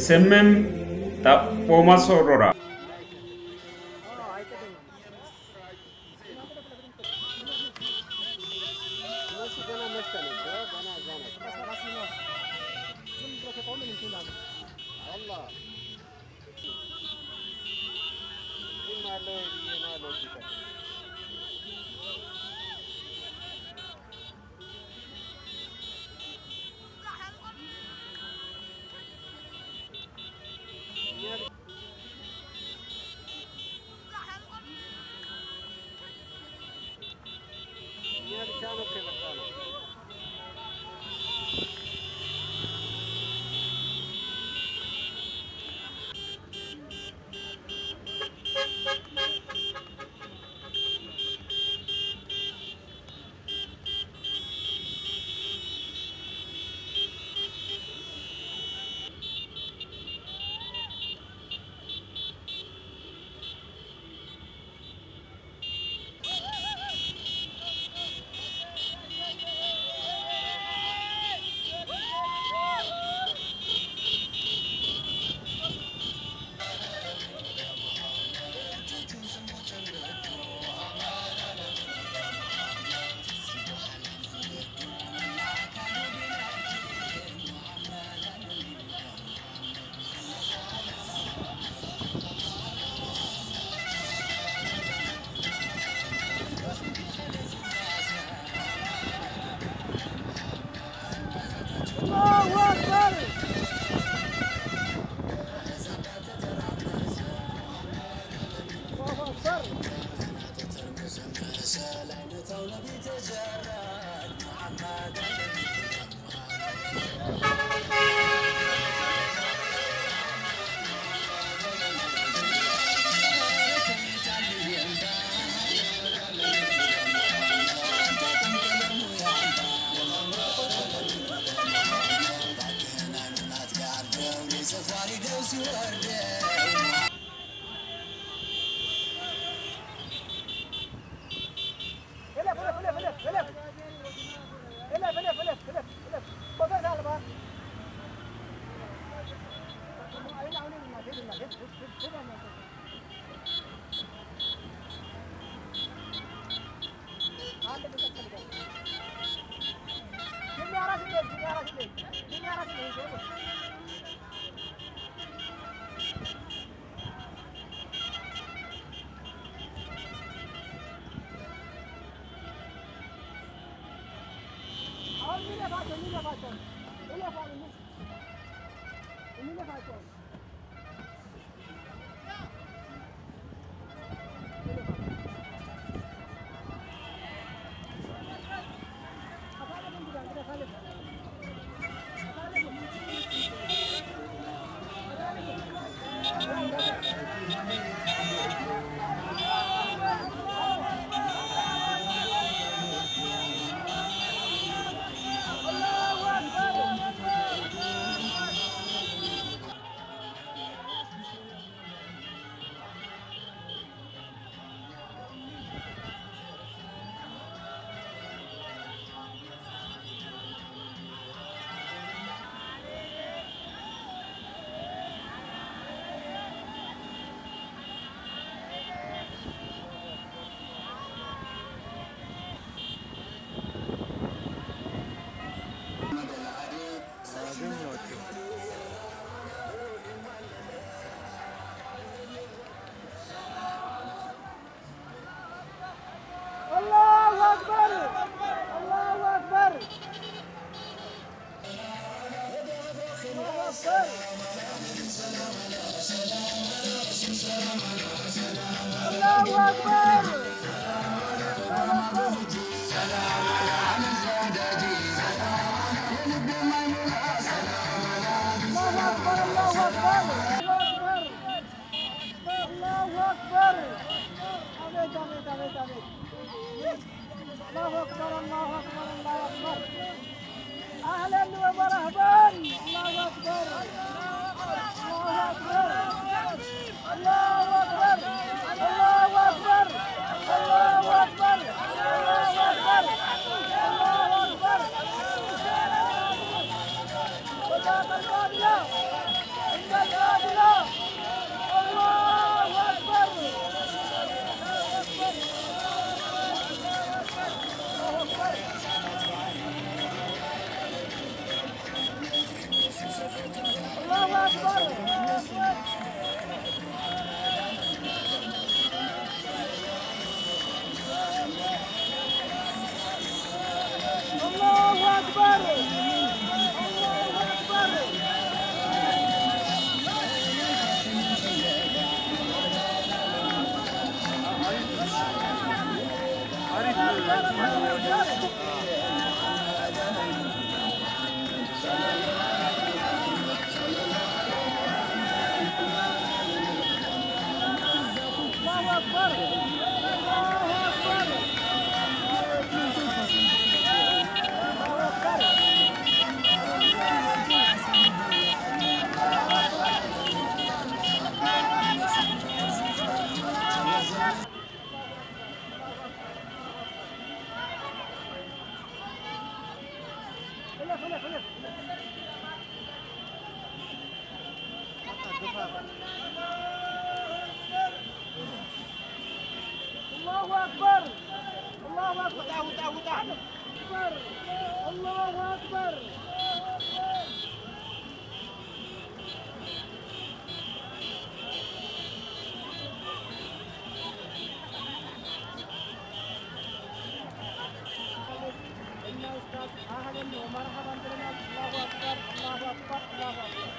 SMM xaphooma soorrora. الله أكبر. الله أكبر. الله أكبر. الله أكبر الله أكبر الله أكبر. أهلا ومرحبا بنا. الله أكبر الله أكبر الله أكبر.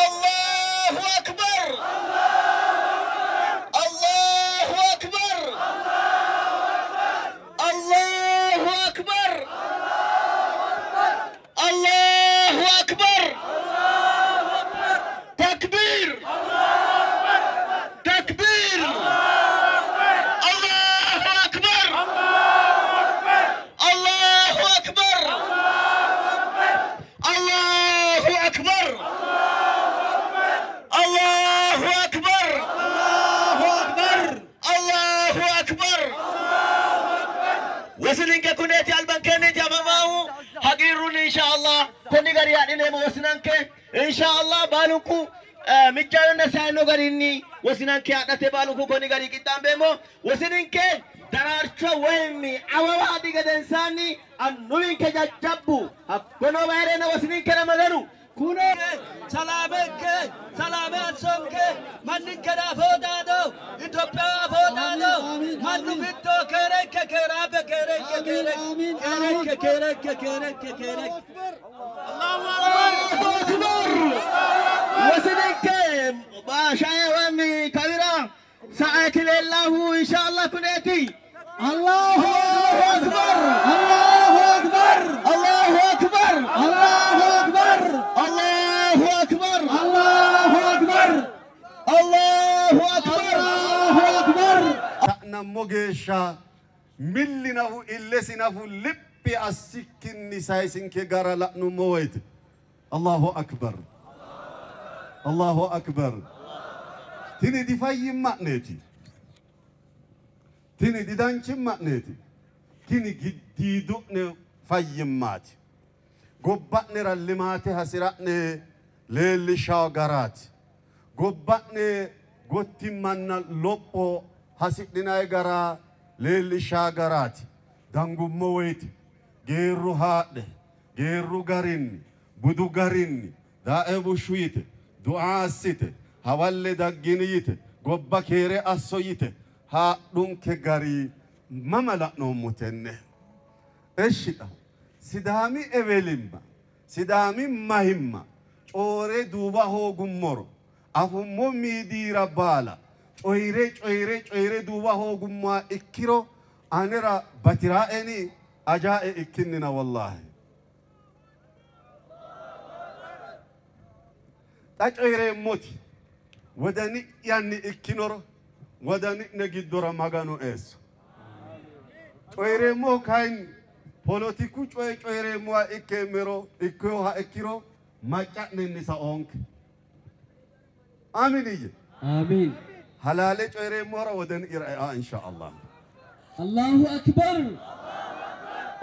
الله أكبر الله أكبر الله أكبر الله أكبر. تكبير تكبير. الله أكبر الله أكبر الله أكبر الله أكبر الله أكبر الله أكبر. وسننك كنتي البنكني جماعه حقيرون إن شاء الله كوني غريان إني وسننك إن شاء الله بالكو مجالنا سانو غريني وسننك أتى بالكو كوني غري كتام بيمو وسننك درارشو وهمي أوادي كدنساني أنوينك جابو أكونو بيرنا وسننك رمضانو ሰላምክ ሰላም ያሶንክ ማንከ ዳፎዳዶ ኢትዮጵያ ፎዳዶ ማኑ ፊቶ ከረከ ከራበ ከረከ ከረከ ከረከ ከረከ ከረከ አላሁ አክበር። ወስንከ ባሻዬ ወሚ ከቢራ ሰዓት ሌላሁ ኢንሻአላህ ኩነቲ አላሁ አክበር አላሁ አክበር አላሁ አክበር አላሁ አክበር አላሁ አክበር አላሁ አክበር አላሁ አክበር አላሁ አክበር። Ta'nammo geeshsha millinahu illesinafu lippi assikkinni sayisinke gara la'nummo woyte Allahu akbar Allahu akbar. Tini difayyima'neeti, tini didanchimma'neeti, tini giddiidu'ne fayyimmaati. Gobba'nera limaate hasira'ne leellishawo garaati. Gobba'ne gottimmanna lopho hasidhinayi gara leellishaa garaati. Dangummo woyte geerru haadhe geerru garinni budu garinni daa'e bushshu yite du'a assite hawalle daggini yite gobba keere asso yite haadhunke gari mama la'noommo tenne. Eshshixa Sidaami ewelimma Sidaami mahimma coore duuba hoogummoro afummo miidiira baala coyire coyire coyire duuba hoogummoha ikkiro anera batiraeni ajaa'e ikkinnina wallaahi. Xa coyireemmoti wodani'yanni ikkinoro wodani'ne giddora Maganu eesso. Coyireemmohu kayinni polotiku coye coyireemmoha ikkeemmero ikkeyoha ikkiro macca'nenni saoonke. Amiin iyye. Amiin. Halaale coyireemmohora wodani'yara ea inshaallah. Allahu akbar.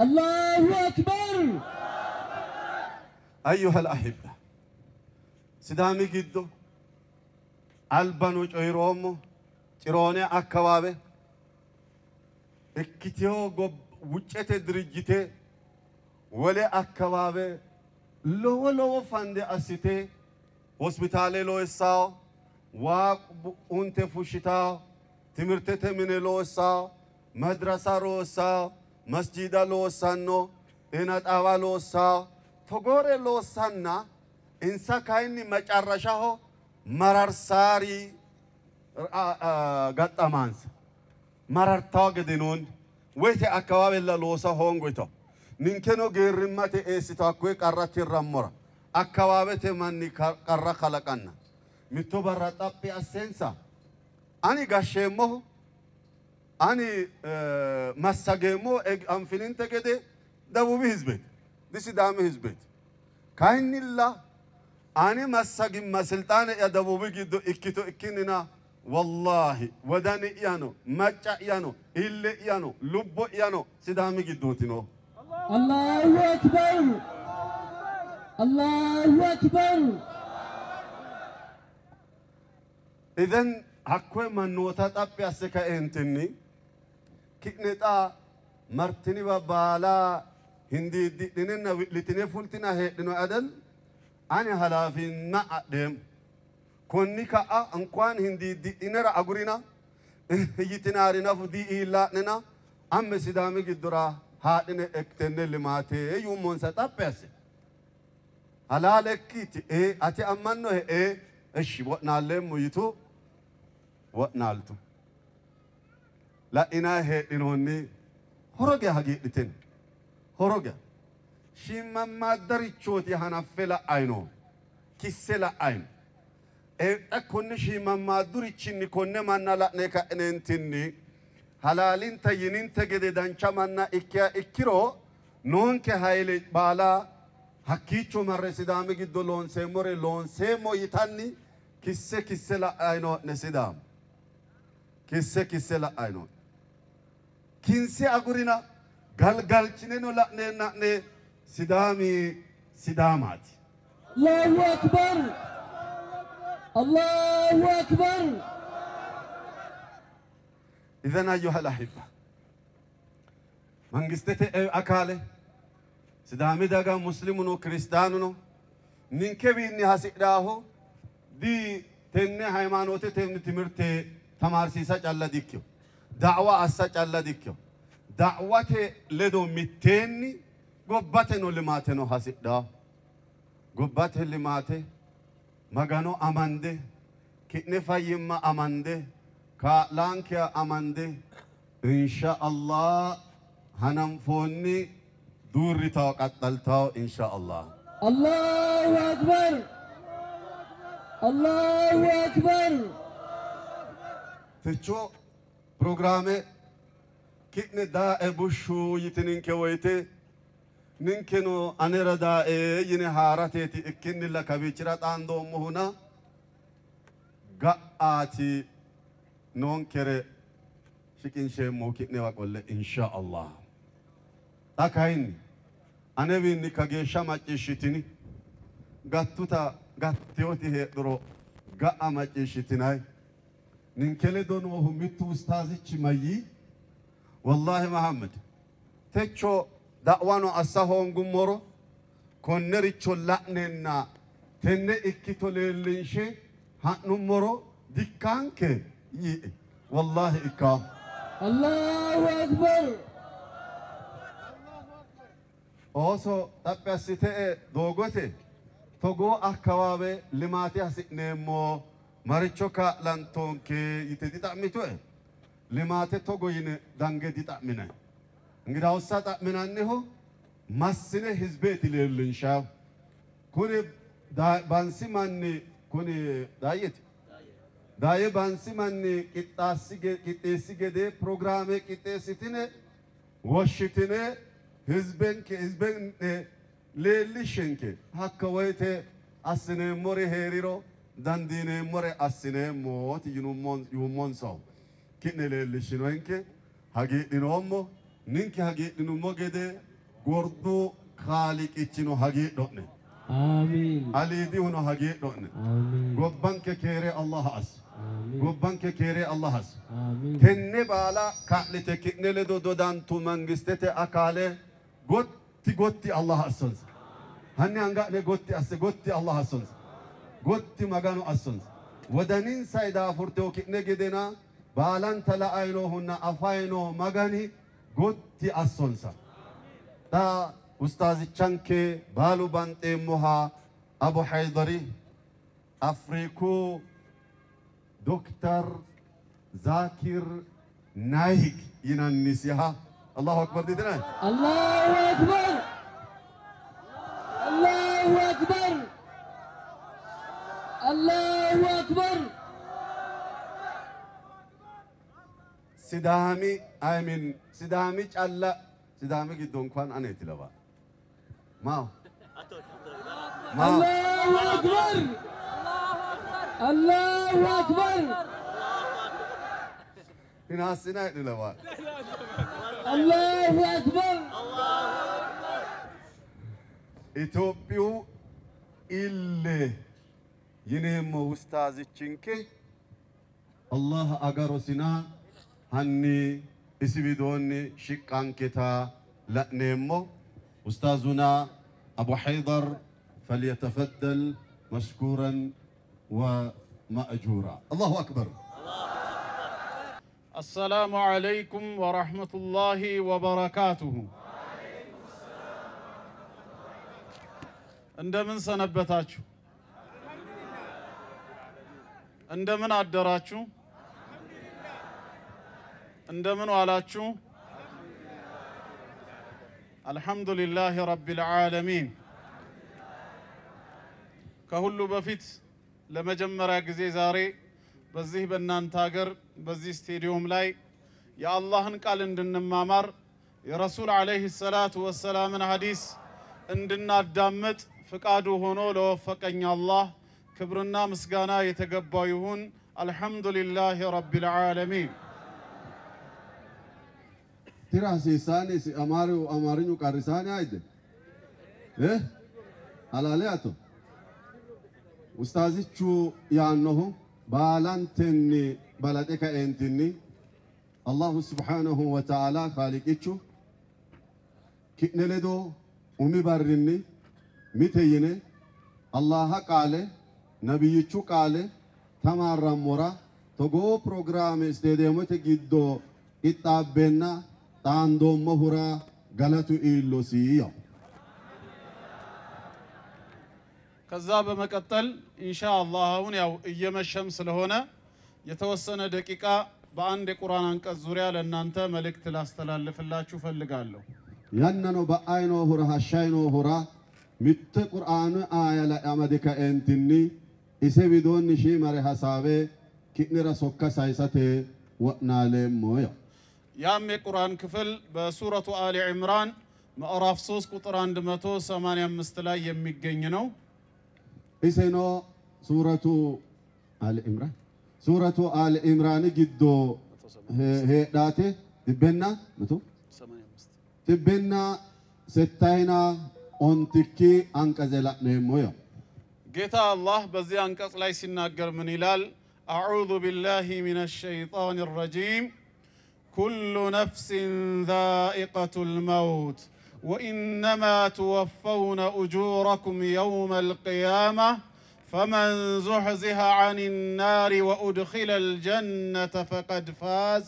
Allahu akbar. Ayyuhal ahibba. Sidaami giddo albano coyiroommo Ciroone akkawaawe ikkiteyo wuccete dirijjite wole akkawaawe lowo lowo fande assite hospitaale loossaawo, waa unte fushshitaawo, timirtete mine loossaawo, madrasa loossaawo, masjiida loossanno, ጤና ጣባ loossaawo, togoore loossanna insa kayinni macarrashaho mararsaari gaxxamaansa marartawo gedenoonni woyte akkawaawella loosa hoongoytawo ninkeno geerrimmate eessitawo hakkoye qarra tirrammora akkawaawete manni qarra kalaqanna mitto barra xaphi asseensa ani gashsheemmohu ani massageemmohu anfininte gede ደቡብ ህዝቤት disidaami hizbeeti kayinnilla ani massagimma silxaane'ya ደቡብ giddo ikkito ikkinnina wallaahi wodani'yano macca'yano ille'yano lubbo'yano Sidaami giddooti noo. Allahu akbar. Allahu akbar. Idhen hakkoye mannoota xaphi asse kaeentinni ki'ne xa martiniwa baala hindiiddidhinenna wi'litine fultina heedhino adel ani halaafinna adheemmo. Konni ka'a እንኳን hindiiddidhinera agurina yitinaari nafu diillaa'nena amme Sidaami giddora haadhine tenne limaate yuummonsa xaphi asse. Halaalekkiiti ee ati ammannohe ee እሺ wo'naalleemmo yitu wo'naaltu. La'inaa heedhinoonni horo geya hagiidhitini horo geya shiimmammaddarichooti hanaffe la'ayi noo kisse la'ayi no. Xa konne shiimmammaddurichinni konne manna la'ne ka'neentinni halaalinta yininte gede dancha manna ikkiha ikkiro noonke hayle baala hakkiicho marre Sidaami giddo loonseemmore loonseemmo yitanni kisse kisse la'ayi noo'ne Sidaamu. Kisse kisse la'ayi noo'ne. Kinse agurina galgalchineno la'neenna'ne Sidaami Sidaamaati. Allahu akbar. Allahu akbar. ኢዘን አዩሀል አሂባ መንግስትete akaale Sidaami daga muslimuno kiristaanuno ninkewiinni hasidhaahu di tenne haymaanootete timirte tamaarsiisa calla dikkino da'wa assa calla dikkino da'wate ledo mitteenni gobbateno limaateno hasidhaahu gobbate limaate Magano amande ki'ne fayyimma amande kaa'laankiya amande inshaallah hananfoonni duurritawo qaxxaltawo inshaallah. Allahu akbar. Allahu akbar. Techo ፕሮግራሜ ki'ne daa'e bushshu yitininke woyte ninkeno anera daa'e yine haarateeti ikkinnilla kawiichira xaandoommohuna ga'aati noonkere shiqinsheemmohu ki'newa qolle inshaallah. Xa kayinni anewiinni kageeshsha macciishshitini gattuta gattewoti heedhuro ga'a macciishshitinayi ninke ledo noohu mittu ustaazichi mayyii wallaahi Mahammed techo da'wano assa hoongummoro konnericho la'nenna tenne ikkito leellinshe ha'nummoro dikkaanke yiie wallaahi ikkaahu. Allahu akbar. Ooso xaphi assite doogote togoo akkawaawe limaate hasi'neemmo maricho kaa'lantonke yite dixa'mitue. Limaate togo yine dange dixa'minay. እንግዳውሳ xa'minannihu massine hizbeeti leellinshaw. Kuni bansi manni kuni daayyeti. Daayye bansi manni qixxeessi gede ፕሮግራሜ qixxeessitine woshshitine hizbenke hizbenne leellishshenke hakka woyte assineemmori heeriro dandiineemmore assineemmooti yinummonsahu. Ki'ne leellishshinoenke hagiidhinoommo. Ninke hagiidhinummo gede gordu kaaliiqichino hagiidho'ne. Amiin. Aliidihuno hagiidho'ne. Amiin. Gobbanke keere Allah asse. Amiin. Gobbanke keere Allah asse. Amiin. Tenne baala kaa'lite ki'ne ledo dodantu mangistete akaale gotti gotti Allah assonsa. Hanni anga'ne gotti asse gotti Allah assonsa. Gotti Maganu assonsa. Wodaninsa daafurteo ki'ne gedena baalanta la'ayinohunna afayino Magani gotti assonsa. Ta ustaazichanke baalu banxeemmoha Abu Haydari Afriku Doktor Zakir Naik yinannisiha. Allahu Akbar didinay? Allahu Akbar. Allahu Akbar. Allahu Akbar. Sidaami, I mean, Sidaami calla, Sidaami giddo እንኳን aneeti laba. Maaw? Maaw? Allahu Akbar. Allahu Akbar. Hinaassinaa laba. Allahu Akbar. Itophiyu ille yineemmo ustaazichinke Allah agarosina hanni isi widoonni shiqqanketa la'neemmo. Ustaazuna Abu Haydar falyatafaddal mashkuran ومأجورا. الله أكبر. السلام عليكم ورحمة الله وبركاته. እንደምን ሰነበታችሁ? እንደምን አደራችሁ? እንደምን ዋላችሁ? አልሐምዱሊላህ ረቢል ዓለሚን። ከሁሉ በፊት ለመጀመሪያ ጊዜ ዛሬ በዚህ በእናንተ ሀገር በዚህ ስቴዲየም ላይ የአላህን ቃል እንድንማማር የረሱል ዓለይሂ ሰላቱ ወሰላምን ሐዲስ እንድናዳምጥ ፍቃዱ ሆኖ ለወፈቀኝ አላህ ክብርና ምስጋና የተገባው ይሁን። አልሐምዱሊላህ ረቢል ዓለሚን። ትራሲሳኒ አማሩ አማርኙ ቀርሳኒ አይደ አላለያቶ ኡስታዚቹ ያነሁ ባላንተኒ ባላጤ ከኤንቲኒ አላሁ ስብሓነሁ ወተዓላ ካሊቂቹ ኪ'ne ledo umi barrinni mite yine Allaha qaale nabiyyichu qaale tamaarrammora togoo ፕሮግራም ስቴዲየሞte giddo qixxaabbenna xaandoommohura galatu iillosi yaw። ከዛ በመቀጠል ኢንሻአላህ አሁን ያው እየመሸም ስለሆነ የተወሰነ ደቂቃ በአንድ የቁርአን አንቀጽ ዙሪያ ለእናንተ መልእክት ላስተላልፍላችሁ ፈልጋለሁ። ያነኖ በአይኖ ሁራ ሀሻይኖ ሁራ mitte qur'aanu aaya la'amade ka'eentinni ise widoonni shiimare hasaabe ki'nera sokka saysate wo'naaleemmo yaw። ያም የቁርአን ክፍል በሱረቱ አሊ ዕምራን ምዕራፍ 3 ቁጥር 185 ላይ የሚገኝ ነው። iseno suuratu አሊ ኢምራን suuratu አሊ ኢምራን giddo heedhaate dhibbenna መቶ dhibbenna settayina ontikki አንቀጽ la'neemmo yaw። ጌታ አላህ በዚህ አንቀጽ ላይ ሲናገር ምን ይላል? አዑዙ ቢላሂ ሚነ ሸይጣን ረጂም ኩሉ ነፍሲን ዛኢቀቱል መውት ወኢነማ ትወፈውነ ኡጁረኩም የውመል ቂያማ فمن زحزح عن النار وأدخل الجنة فقد فاز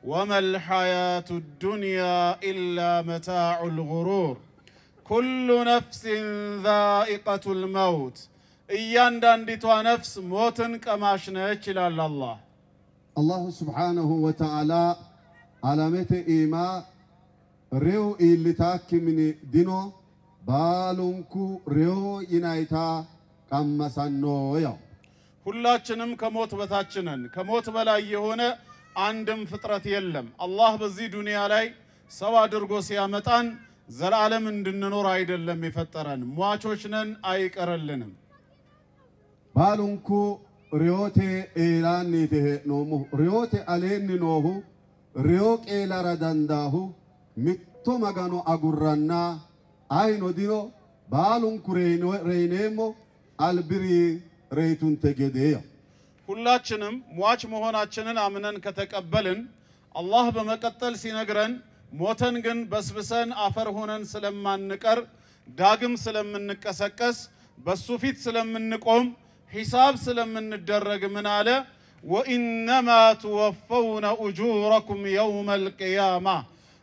وما الحياة الدنيا إلا متاع الغرور. ኩሉ ነፍሲን ዛኢቀቱል መውት፣ እያንዳንዲቷ ነፍስ ሞትን ቀማሽ ነች ይላል አላህ። Allahu subhanahu wa ta'ala alamete iima reyo iillitaakki mini dino, baalunku reyo yinayita qammasanno yaw። ሁላችንም ከሞት በታች ነን። ከሞት በላይ የሆነ አንድም ፍጥረት የለም። አላህ በዚህ ዱንያ ላይ ሰው አድርጎ ሲያመጣን ዘላለም እንድንኖር አይደለም የፈጠረን። ሟቾች ነን፣ አይቀርልንም። Baalunku reyote eelaanniiti hee'noommohu. Reyote aleenni noohu, reyo qeelara dandaahu mitto Magano agurranna ayino dino. Baalunku reyineemmo albiri reyitunte gede yaw። ሁላችንም ሟች መሆናችንን አምነን ከተቀበልን፣ አላህ በመቀጠል ሲነግረን ሞተን ግን በስብሰን አፈር ሆነን ስለማንቀር፣ ዳግም ስለምንቀሰቀስ፣ በሱ ፊት ስለምንቆም፣ ሂሳብ ስለምንደረግ ምን አለ? ወኢነማ ትወፈውነ ኡጁረኩም የውመል ቂያማ፣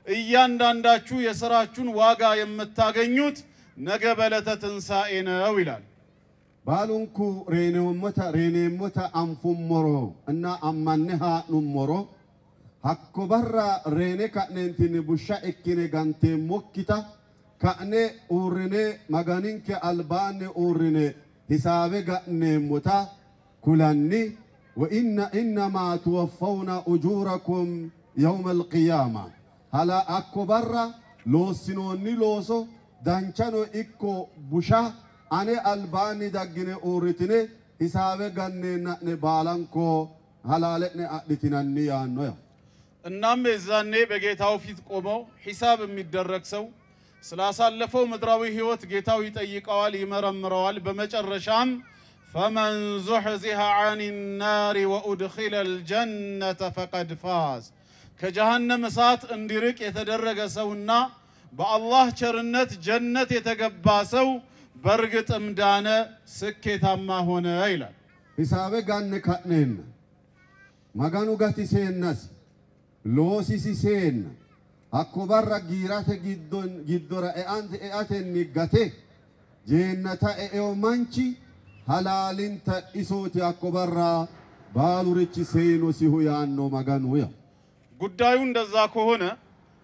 እያንዳንዳችሁ የሥራችሁን ዋጋ የምታገኙት ነገ በዕለተ ትንሣኤ ነው ይላል። Baalunku reyineemmota anfummoro እና ammanne haa'nummoro, hakko barra reyine ka'neentinni bushsha ikkine ganteemmokkita ka'ne uurrine Maganinke albaanni uurrine hisaabe ga'neemmota kulanni, ወኢነ ኢነማ ትወፈውነ ኡጁረኩም የውመ አልቅያማ hala hakko barra loossinoonni looso danchano ikko busha ane albaanni daggine uurritine hisaabe ganneenna'ne baalanko halaale'ne adhitinanni yaanno yaw። እናም የዛኔ በጌታው ፊት ቆመው ሂሳብ የሚደረግ ሰው ስላሳለፈው ምድራዊ ሕይወት ጌታው ይጠይቀዋል፣ ይመረምረዋል። በመጨረሻም ፈመን ዙሕዚሐ ዐን ናሪ ወኡድኺለ ልጀነተ ፈቀድ ፋዝ፣ ከጀሃነም እሳት እንዲርቅ የተደረገ ሰውና በአላህ ቸርነት ጀነት የተገባ ሰው በእርግጥም ዳነ፣ ስኬታማ ሆነ ይላል። Hisaabe ganne ka'neenna Maganu gatiseennasi loosisiseenna hakko barra giirate giddora eatenni gate jeennata e'eo manchi halaalinta isooti, hakko barra baalurichi seyinosihu yaanno Maganu yaw። ጉዳዩ እንደዛ ከሆነ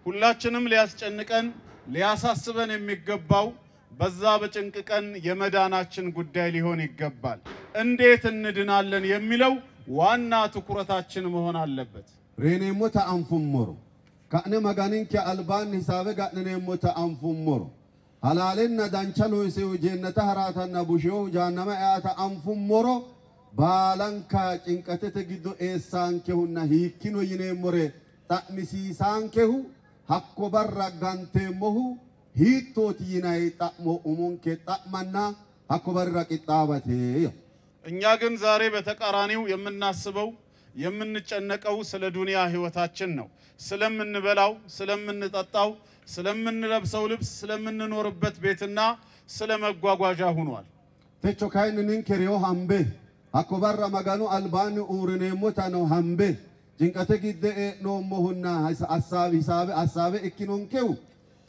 ሁላችንም ሊያስጨንቀን ሊያሳስበን የሚገባው በዛ በጭንቅ ቀን የመዳናችን ጉዳይ ሊሆን ይገባል። እንዴት እንድናለን የሚለው ዋና ትኩረታችን መሆን አለበት። Reyineemmota anfummoro, ka'ne Maganinke albaanni hisaabe ga'nineemmota anfummoro, halaalenna dancha loosihu jeennata haraatanna busheehu jahannama eata anfummoro, baalanka cinqatete giddo eessaankehunna hiikkino yineemmore xa'misiisaankehu hakko barra ganteemmohu hiittooti yinayi xa'mo umonke xa'manna hakko barrira qixxaawate yaw። እኛ ግን ዛሬ በተቃራኒው የምናስበው የምንጨነቀው ስለ ዱንያ ህይወታችን ነው። ስለምንበላው፣ ስለምንጠጣው፣ ስለምንለብሰው ልብስ፣ ስለምንኖርበት ቤትና ስለ መጓጓዣ ሆኗል። Techo kayinni ninke reyo hambe, hakko barra Maganu albaanni uurrineemmotano hambe, cinqate gidde e'noommohunna assaabi hisaabe assaabe ikkinonkehu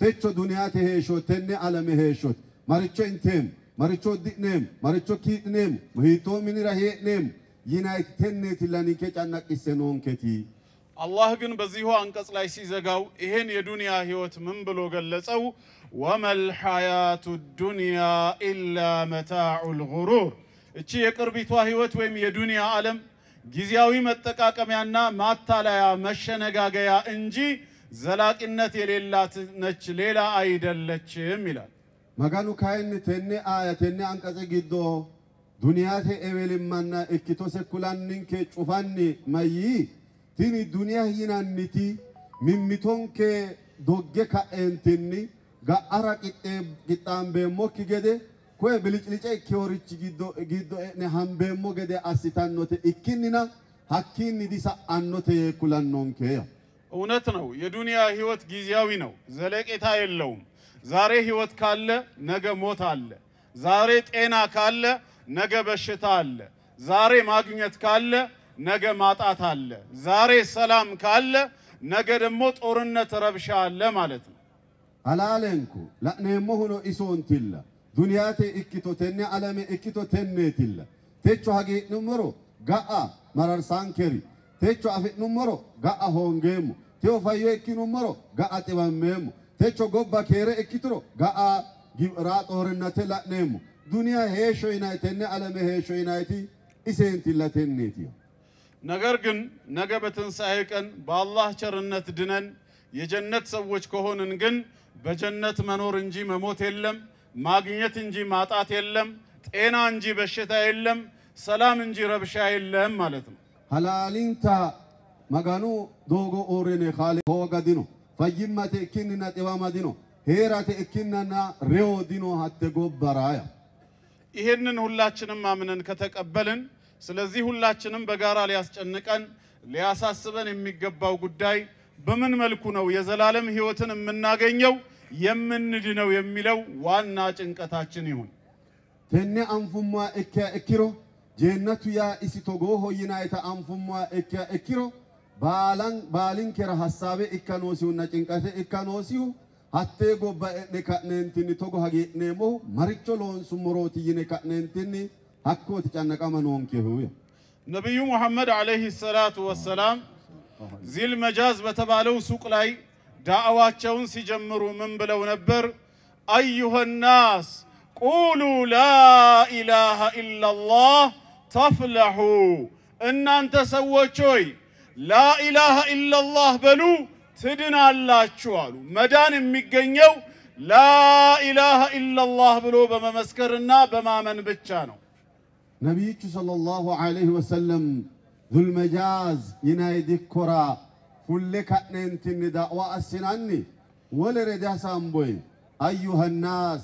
techo duniyate heeshsho, tenne alame heeshshooti. Maricho inteemmo, maricho uddi'neemmo, maricho kiidhineemmo, hiittoo minira hee'neemmo yinayti tenneetilla ninke cannaqqisse noonketi። አላህ ግን በዚሁ አንቀጽ ላይ ሲዘጋው ይሄን የዱንያ ህይወት ምን ብሎ ገለጸው? ወመል ሐያቱ ዱንያ ኢላ መታዑል ጉሩር። እቺ የቅርቢቷ ህይወት ወይም የዱንያ ዓለም ጊዜያዊ መጠቃቀሚያና ማታለያ መሸነጋገያ እንጂ ዘላቂነት የሌላት ነች፣ ሌላ አይደለችም ይላል። Maganu kayinni tenne aaya, tenne anqatse giddo duniyate ewelimmanna ikkitose kulanninke cufanni mayyii, tini duniya yinanniti mimmitonke dogge ka'eentinni ga'ara qixxaambeemmokki gede koye bilicilice ikkeworichi giddo e'ne hambeemmo gede assitannote ikkinnina hakkiinni disa'annote yee kulannonke yaw። እውነት ነው። የዱንያ ህይወት ጊዜያዊ ነው፣ ዘለቄታ የለውም። ዛሬ ህይወት ካለ ነገ ሞት አለ። ዛሬ ጤና ካለ ነገ በሽታ አለ። ዛሬ ማግኘት ካለ ነገ ማጣት አለ። ዛሬ ሰላም ካለ ነገ ደግሞ ጦርነት፣ ረብሻ አለ ማለት ነው። Halaalenko la'neemmohuno isoontilla. Duniyate ikkito tenne alame ikkito tenneetilla. Techo hagiidhinummoro ga'a mararsankeri. Techo afi'nummoro ga'a hoongeemmo. Techo fayyo ikkinummoro ga'a xiwammeemmo. Techo gobba keere ikkituro ga'a xoorinate la'neemmo. Duniya heeshsho yinayi tenne alame heeshsho yinayiti iseentilla tenneeti. ነገር ግን ነገ በትንሣኤ ቀን በአላህ ቸርነት ድነን የጀነት ሰዎች ከሆንን ግን በጀነት መኖር እንጂ መሞት የለም፣ ማግኘት እንጂ ማጣት የለም፣ ጤና እንጂ በሽታ የለም፣ ሰላም እንጂ ረብሻ የለም ማለት ነው። Halaalinta Maganu doogo uurrine kaale hooga dino. Fayyimmate ikkinnina xiwama dino. Heerate ikkinnina reyo dino hatte gobbara ያ ይሄንን ሁላችንም አምነን ከተቀበልን፣ ስለዚህ ሁላችንም በጋራ ሊያስጨንቀን ሊያሳስበን የሚገባው ጉዳይ በምን መልኩ ነው የዘላለም ሕይወትን የምናገኘው የምንድነው የሚለው ዋና ጭንቀታችን ይሁን። Tenne anfummoha ikkiha ikkiro jeennatu yaa isi togooho yinayita anfummoha ikkiha ikkiro baalinkera hassaabe ikka noosihunna cinqate ikka noosihu hattee gobba e'ne ka'neentinni togo hagiidhineemmohu maricho loonsummorooti yine ka'neentinni hakkooti cannaqama noonkehu ya. ነቢዩ ሙሐመድ ዓለይሂ ሰላቱ ወሰላም ዚል መጃዝ በተባለው ሱቅ ላይ ዳዕዋቸውን ሲጀምሩ ምን ብለው ነበር? አዩሃ ናስ ቁሉ ላ ኢላሃ ኢላላህ ተፍለሑ፣ እናንተ ሰዎች ሆይ ላኢላሃ ኢላላህ በሉ ትድናላችሁ አሉ። መዳን የሚገኘው ላኢላሃ ኢላላህ ብሎ በመመስከርና በማመን ብቻ ነው። Nabiyyichu sallallahu alayhi wasallam Zulmajaaz yinayi dikkora fulle ka'neentinni da'wa assinanni wolere dihasaamboyi ayyuha nnaas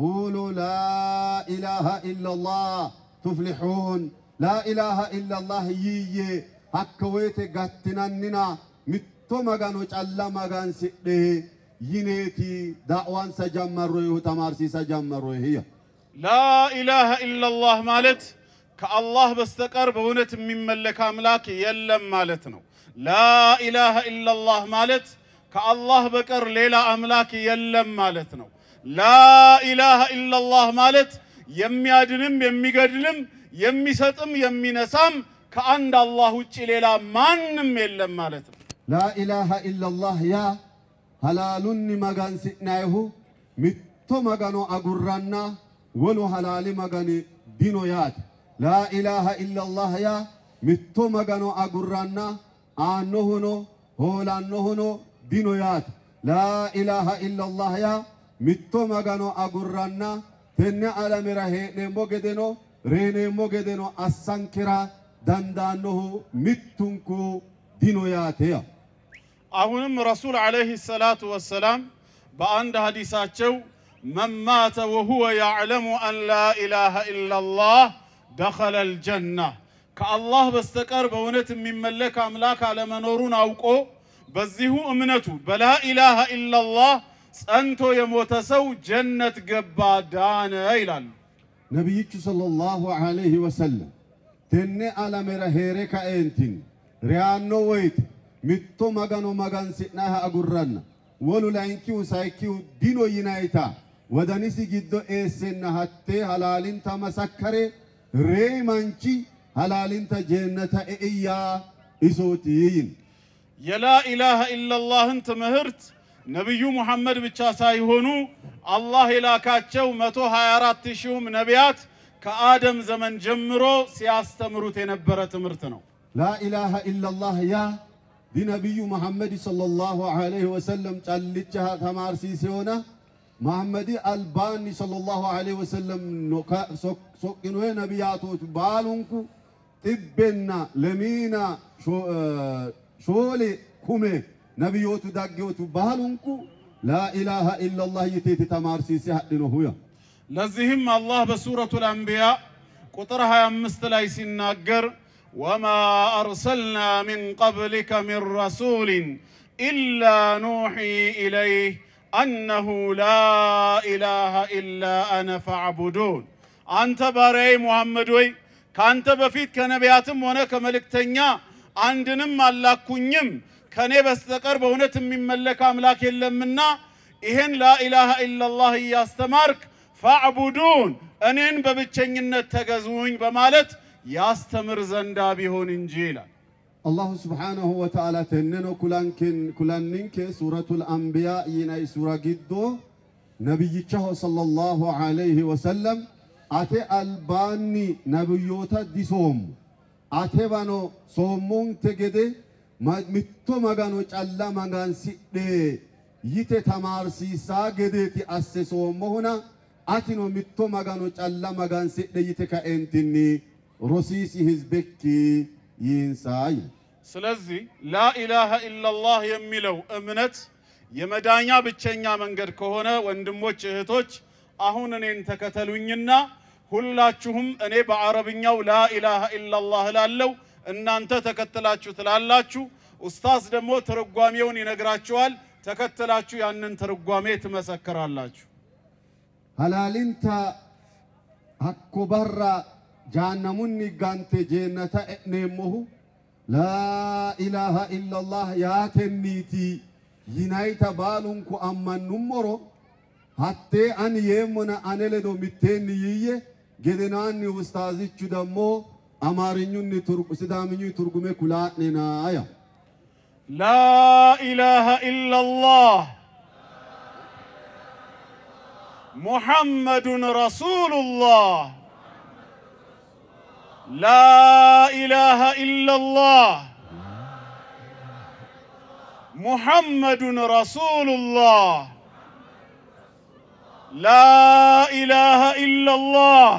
quulu laa ilaaha illallah tuflixuun laa ilaaha illallah yiiyye hakka woyte gattinannina mitto magano calla magansidhe yineeti da'wansa jammarroyihu tamaarsiisa jammarroyi hiya. ላኢላሃ ኢላላህ ማለት ከአላህ በስተቀር በእውነት የሚመለክ አምላክ የለም ማለት ነው። ላኢላሃ ኢላላህ ማለት ከአላህ በቀር ሌላ አምላክ የለም ማለት ነው። ላኢላሃ ኢላላህ ማለት የሚያድንም የሚገድልም የሚሰጥም የሚነሳም ከአንድ አላህ ውጭ ሌላ ማንም የለም ማለት ነው። ላኢላሃ ኢላላህ ያ halaalunni magansi'nayihu mitto magano agurranna wolu halaali magani dino yaate. Laa ilaaha illallah yaa mitto magano agurranna aannohuno hoolannohuno dino yaate. Laa ilaaha illallah yaa mitto magano agurranna tenne alamera hee'neemmo gedeno reeneemmo gedeno assankera dandaannohu mittunku dino yaate ያ. አሁንም ረሱል ዓለይሂ ሰላቱ ወሰላም በአንድ ሐዲሳቸው መን ማተ ወሁወ ያዕለሙ አን ላ ኢላሃ ኢላላህ ደኸለ አልጀና፣ ከአላህ በስተቀር በእውነት የሚመለክ አምላክ አለመኖሩን አውቆ በዚሁ እምነቱ በላ ኢላሃ ኢላላህ ጸንቶ የሞተ ሰው ጀነት ገባ ዳነ ይላሉ። Nabiyyichu sallallahu alayhi wasallam tenne alamera heere kaeentinni reyaanno woyte mitto magano magansi'nayiha agurranna wolu layinkihu sayikkihu dino yinayita wodanisi giddo eessenna hattee halaalinta masakkare reyi manchi halaalinta jeennata e'i yaa isooti yino. የላ ኢላሃ ኢላላህን ትምህርት ነቢዩ ሙሐመድ ብቻ ሳይሆኑ አላህ የላካቸው 124 ሺሁም ነቢያት ከአደም ዘመን ጀምሮ ሲያስተምሩት የነበረ ትምህርት ነው። ላኢላሃ ኢላላህ ያ ዲነቢዩ መሐመድ ሰለላሁ ዐለይሂ ወሰለም callicha tamaarsiiseona Muhammadi albaanni sallallahu ዐለይሂ ወሰለም soqqinoye nabiyaatooti baalunku xibbenna lemiina shoole kume nabiyootu daggewtu baalunku laa ilaaha illallah yiteeti tamaarsiise hadhinohu ያ. ለዚህም አላህ በሱረቱል አንቢያ ቁጥር 25 ላይ ሲናገር ወማ አርሰልና ሚን ቀብሊከ ሚን ረሱሊን ኢላ ኑሒ ኢለይህ አነሁ ላ ኢላሃ ኢላ አነ ፈዕቡዱን። አንተ ባሪያዬ ሙሐመድ ሆይ ከአንተ በፊት ከነቢያትም ሆነ ከመልእክተኛ አንድንም አላኩኝም ከኔ በስተቀር በእውነት የሚመለክ አምላክ የለምና ይሄን ላኢላሃ ኢላላህ እያስተማርክ ፈዕቡዱን እኔን በብቸኝነት ተገዙኝ በማለት ያስተምር ዘንዳ ቢሆን እንጂ ይላል። الله سبحانه وتعالى تننو كلانكن كلاننك سورة الأنبياء يناي سورة جدو نبيته صلى الله عليه وسلم أتي الباني نبيوتا دي صوم أتي بانو صومون تجدي ما متو مغانو چالا مغان سيدي يتي تمارسي ساجدي تي أسي صومونا أتينو متو مغانو چالا مغان سيدي يتي كأنتني رسيسي هزبكي ينساي ስለዚህ ላኢላሃ ኢላላህ የሚለው እምነት የመዳኛ ብቸኛ መንገድ ከሆነ ወንድሞች እህቶች፣ አሁን እኔን ተከተሉኝና ሁላችሁም እኔ በአረብኛው ላኢላሃ ኢላላህ እላለሁ፣ እናንተ ተከትላችሁ ትላላችሁ። ኡስታዝ ደግሞ ትርጓሜውን ይነግራችኋል። ተከትላችሁ ያንን ትርጓሜ ትመሰክራላችሁ። Halaalinta hakko barra jaannamunni gante jeennata e'neemmohu laa ilaaha illallah yaatenniiti yinayta baalunku ammannummoro hattee ani yeemmona ane ledo mitteenni yiiyye gedenaanni ustaazichu dammo amaarinyunni sidaaminyunni turgume kulaa'nenaa. ላኢላሃ ኢላላህ ሙሐመዱን ረሱሉላህ። ላኢላሃ ኢላላህ ሙሐመዱን ረሱሉላህ። ላኢላሃ ኢላላህ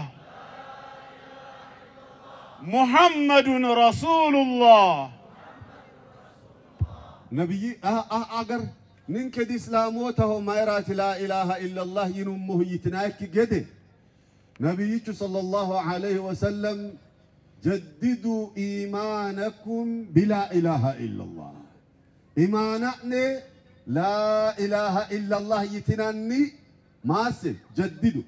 ሙሐመዱን ረሱሉላህ። ነቢይ አገር ninkedi islaamotaho mayraati laa ilaaha illallah yinummohu yitinaykki gede nabiyyichu sallallahu alayhi wasallam jaddiduu iimaanakum bilaa ilaaha illallah imaana'ne laa ilaaha illallah yitinanni maase jaddidu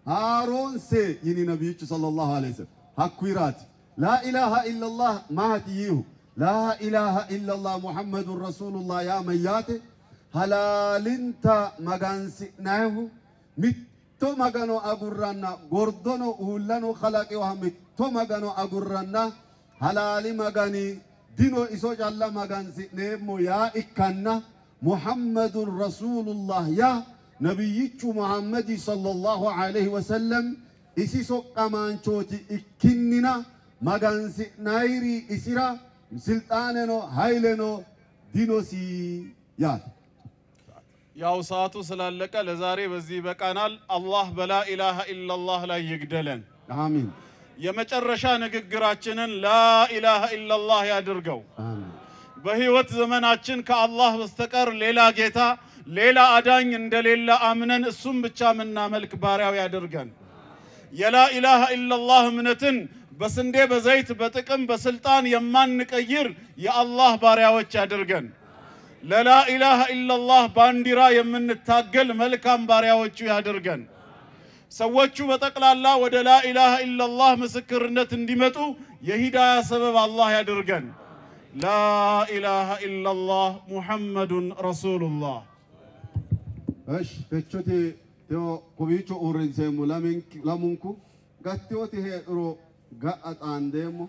haaroonse yini nabiyyichu sallallahu alayhi wasallam hakkuyiraati laa ilaaha illallah maati yiihu laa ilaaha illallah muhammadun rasulullah yaa mayyaate halaalinta magansi'nayihu mitto magano agurranna gordono uullano kalaqewoha mitto magano agurranna halaali magani dino iso calla magansi'neemmo yaa ikkanna muhammadun rasulullah yaa nabiyyichu muhammadi sallallahu alayhi wasallam isi soqqamaanchooti ikkinnina magansi'nayiri isira ስልጣኔ ነው ኃይሌ ነው ዲኖሲ ያት። ያው ሰዓቱ ስላለቀ ለዛሬ በዚህ ይበቃናል። አላህ በላኢላሃ ኢላላህ ላይ ይግደለን። አሚን። የመጨረሻ ንግግራችንን ላኢላሃ ኢላላህ ያድርገው። አሚን። በህይወት ዘመናችን ከአላህ በስተቀር ሌላ ጌታ ሌላ አዳኝ እንደሌለ አምነን እሱም ብቻ የምናመልክ ባሪያው ያድርገን። የላኢላሃ ኢላላህ እምነትን በስንዴ በዘይት በጥቅም በስልጣን የማንቀይር የአላህ ባሪያዎች ያድርገን። ለላኢላሃ ኢላላህ ባንዲራ የምንታገል መልካም ባሪያዎቹ ያድርገን። ሰዎቹ በጠቅላላ ወደ ላኢላሃ ኢላላህ ምስክርነት እንዲመጡ የሂዳያ ሰበብ አላህ ያድርገን። ላኢላሃ ኢላላህ ሙሐመዱን ረሱሉላህ። እሺ techoti teo kowiicho uurrinseemmo lamunku gatteoti heedhuro ga'a xaandeemmo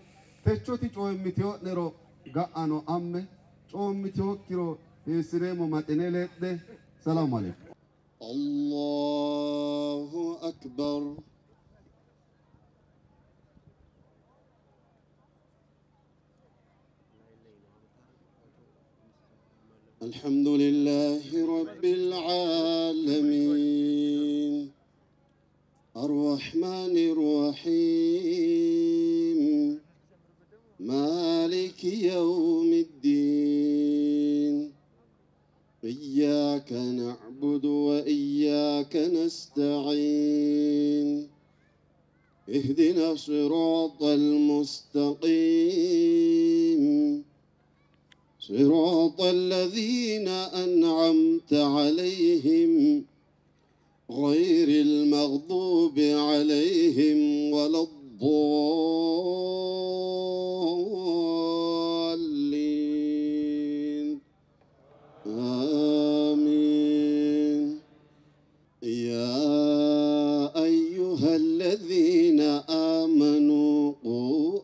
techoti coommiteyo'nero ga'ano amme coommiteyokkiro hiissineemmo maxine ledhe. Salaamu aleykum. الله أكبر. الحمد لله رب العالمين الرحمن الرحيم مالك يوم الدين إياك نعبد وإياك نستعين اهدنا الصراط المستقيم صراط الذين أنعمت عليهم غير المغضوب عليهم ولا الضالين. آمين. الذين آمنوا قوا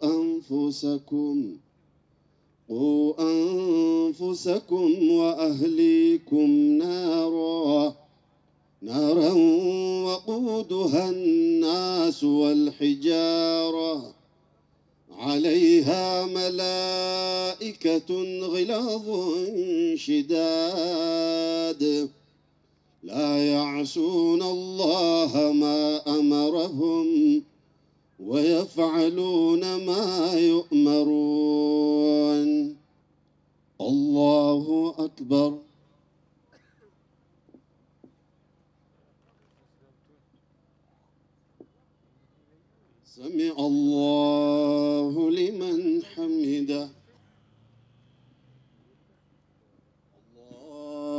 أنفسكم وأهليكم نارا وقودها الناس والحجارة عليها ملائكة غلاظ شداد لا يعصون الله ما أمرهم ويفعلون ما يؤمرون. الله أكبر. سمع الله لمن حمده.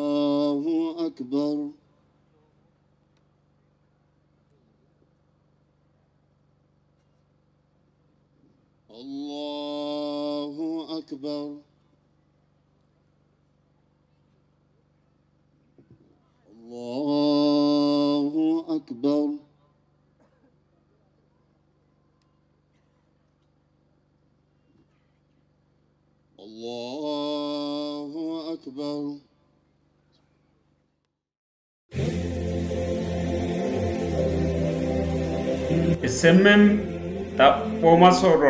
الله أكبر. الله أكبر. الله أكبر. الله أكبر. SMM xaphooma soorrora.